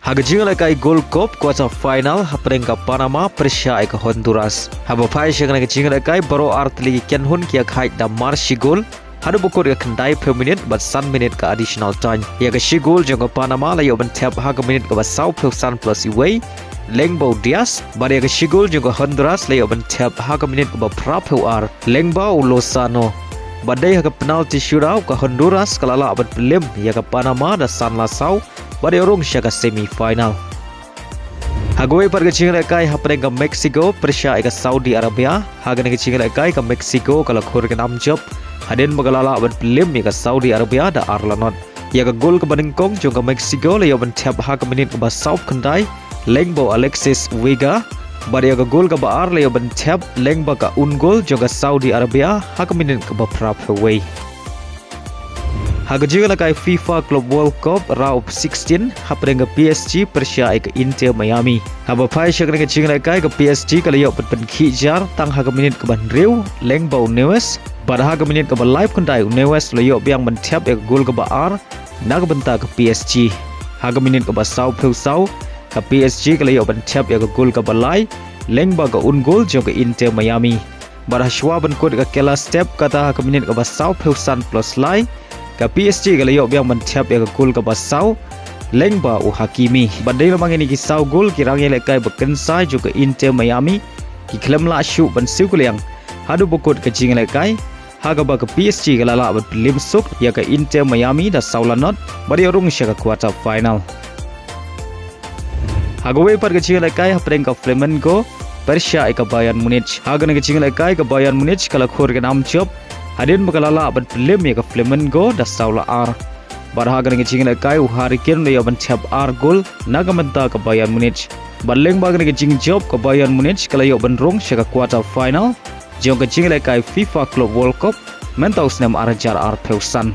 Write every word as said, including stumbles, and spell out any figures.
Ha ka jingïalehkai Gold Cup quarter final hapdeng ka Panama pyrshah ïa ka Honduras. Haba phai sha kane ka jingïalehkai baroh artylli ki kynhun ki ïakhaid da mar shi gol. Haduh ba kut ka khyndai phew minit bad san minit ka additional time. Ïa ka shi gol jong ka Panama la ïoh ban thep ha ka minit kaba saw phew san plus iwei, lyngba u Diaz, bad ïa ka shi gol jong ka Honduras la ïoh ban thep ha ka minit kaba phra phew ar, lyngba u Lozano. Bad dei ha ka penalty shootout ka Honduras ka la lah ban pynlem ïa ka Panama da san la saw bad ïoh rung sha ka semi final. Ha kawei pat ka jingïalehkai hapdeng ka Mexico pyrshah ïa ka Saudi Arabia. Ha kane ka jingïalehkai ka Mexico ka la khur ka nam jop hadien ba ka la lah ban pynlem ïa ka Saudi Arabia da ar la not. Ïa ka gol kaba nyngkong jong ka Mexico la ïoh ban thep ha ka minit kaba saw phew khyndai, lyngba u Alexis Vega. Bad ïa ka gol kaba ar la ïoh ban thep lyngba ka own goal jong ka Saudi Arabia ha ka minit kaba phra phew wei. Ha ka jingïalehkai FIFA Club World Cup Round of sixteen hapdeng ka P S G pyrshah ïa ka Inter Miami. Haba phai sha kane ka jingïalehkai ka P S G ka la ïoh ban pynkhih jar tang ha ka minit kaba hynriew, lyngba u Nunez. Bad ha ka minit kaba laiphew khyndai u Nunez la ïoh biang ban thep ïa ka gol kaba ar na ka bynta ka P S G. Ha ka minit kaba saw phew saw ka P S G ka la ïoh ban thep ïa ka gol kaba lai, lyngba ka own goal jong ka Inter Miami. Bad ha shuwa ban kut ka kylla step kata ha ka minit kaba saw phew san plus lai, ka P S G ka la ïoh biang ban thep ïa ka gol kaba saw, lyngba u Hakimi. Bad dei namar kine ki saw gol ki rangïalehkai ba kynsai jong ka Inter Miami ki khlem lah shuh ban siew kylliang haduh ba kut ka jingïalehkai, ha kaba ka P S G ka la lah ban pynlem suk ïa ka Inter Miami da saw la not bad ïoh rung sha ka quarter final. Ha kawei pat ka jingïalehkai hapdeng ka Flamengo pyrshah ïa ka Bayern Munich. Ha kane ka jingïalehkai ka Bayern Munich ka la khur ka nam jop hadien ba ka la lah ban pynlem ïa ka Flamengo da saw la ar. Bad ha kane ka jingïalehkai u Harry Kane u la ïoh ban thep ar gol na ka bynta ka Bayern Munich. Bad lyngba kane ka jingjop ka Bayern Munich ka la ïoh ban rung sha ka quarter final jong ka jingïalehkai FIFA Club World Cup mynta u snem ar hajar arphew san.